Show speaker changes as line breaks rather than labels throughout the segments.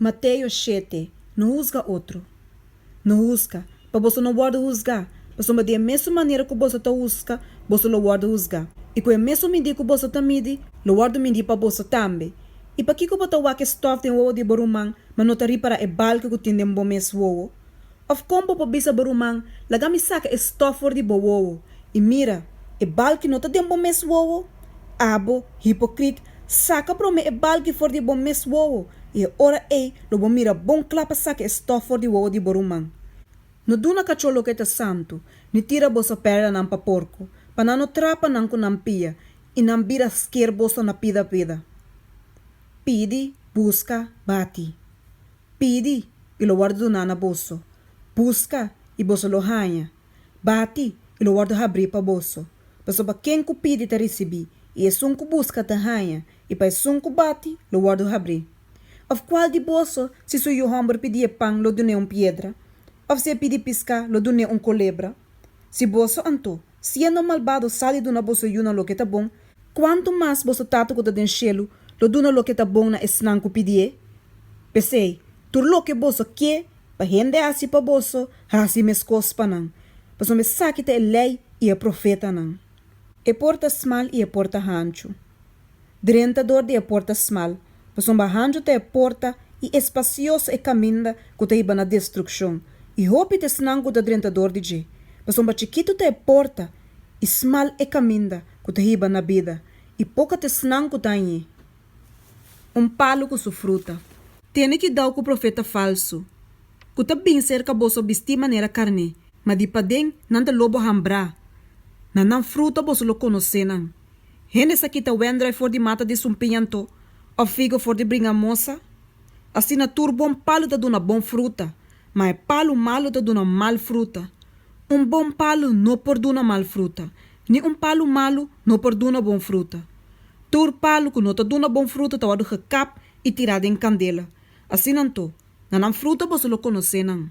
Mateo shete, No husga otro. No husga, pa boso no wòrdu husgá, pasobra di e mesun manera ku boso ta husga, boso lo wòrdu husgá, i ku e mesun midí ku boso ta midi, lo wòrdu midí pa boso tambe. I pakiko bo ta wak e stòf den wowo di bo ruman, ma no ta ripará e balki ku tin den bo mes wowo? Òf kon bo por bisa bo ruman, Laga mi saka e stòf for di bo wowo, i mira, e balki no ta den bo mes wowo? Abo, hipokrit, saka promé e balki for di bo mes wowo, i e ora ei lo bo mira bon kla pa saka e stòf for di wowo di bo ruman. No duna kachó loke ta santu, ni tira boso pèrlanan pa porko, pa nan no trapa nan ku nan pia i nan bira sker boso na pida pida. Pidi, buska, bati. Pidi, i lo wòrdu duná na boso. Buska, i boso lo haña. Bati, i lo wòrdu habrí pa boso. Pasobra ken ku pidi ta risibí, i esun ku buska ta haña, i pa esun ku bati lo wòrdu habrí. Òf kual di boso, si su yu hòmber pidi e pan, lo dun'é un piedra? Òf si e pidi piská, lo dun'é un kolebra? Si boso anto, siendo malbado sa di duna boso yunan loke ta bon, kuantu mas boso Tata ku ta den shelu lo duna loke ta bon na esnan ku pidié? P'esei, tur loke boso ke pa hende hasi pa boso, hasi meskos pa nan, pasobra esaki ta e Lei i e Profetanan. E porta smal i e porta hanchu. Drenta dor di e porta smal, pasobra hanchu ta e porta i espasioso e kaminda ku ta hiba na destrukshon, i hopi ta esnan ku ta drenta dor di dje, pasobra chikitu ta e porta i smal e kaminda ku ta hiba na bida, i poko ta esnan ku ta hañ'é. Un palu ku su fruta. Tene kidau ku profeta falsu, ku ta bin serka boso bistí manera karné, ma di paden nan ta lobo hambrá. Na nan fruta boso lo konosé nan. Hende sa kita wendrai for di mata di sumpiña anto, òf figo for di bringamosa? Asina tur bon palu ta duna bon fruta, ma e palu malu ta duna mal fruta. Un bon palu no por duna mal fruta, ni un palu malu no por duna bon fruta. Tur palu ku no ta duna bon fruta ta wòrdu gekap i tirá den kandela. Asina anto, na nan fruta boso lo konosé nan.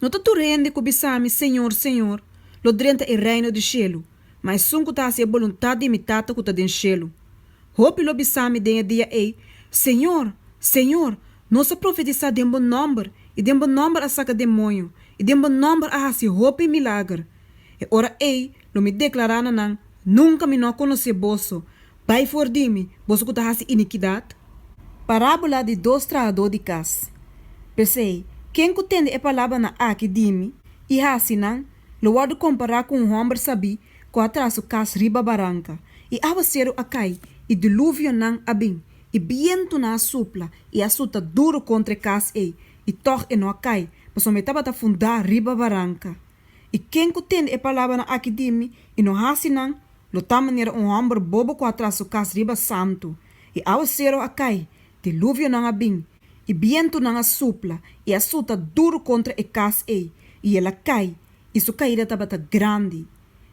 No ta tur hende ku bisa mi, Señor, Señor, lo drenta e Reino di shelu, ma esun ku ta hasi e boluntat di mi Tata ku ta den shelu. Hopi lo bisa mi den e dia ei, Señor, Señor, nos a profetisá den bo nòmber, i den bo nòmber a saka demoño, i den bo nòmber a hasi hopi milager. E ora ei lo mi deklará na nan, Nunka mi no a konosé boso. Bai for di mi, boso ku ta hasi inikidat. Parábola di dos trahadó di kas. P'esei, ken ku tende e palabranan aki di mi i hasi nan, lo wòrdu kompará ku un hòmber sabí ku a traha su kas riba baranka. I awaseru a kai, i diluvionan a bin, i bientunan a supla i a suta duru kontra e kas ei, i tòg e no a kai, pasobra e tabata fundá riba baranka. I ken ku tende e palabranan aki di mi i no hasi nan, lo ta manera un hòmber bobo ku a traha su kas riba santu, i awaseru a kai, diluvionan a bin, i bientunan a supla i a suta duru kontra e kas ei, i el a kai, i su kaida tabata grandi.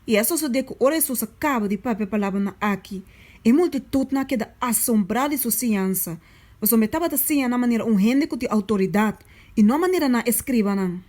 I a sosodé ku ora Hesus a kaba di papia e palabranan aki, e multitutnan a keda asombrá di su siñansa, pasobra e tabata siña nan manera un hende ku tin outoridat, i no manera nan eskribanan.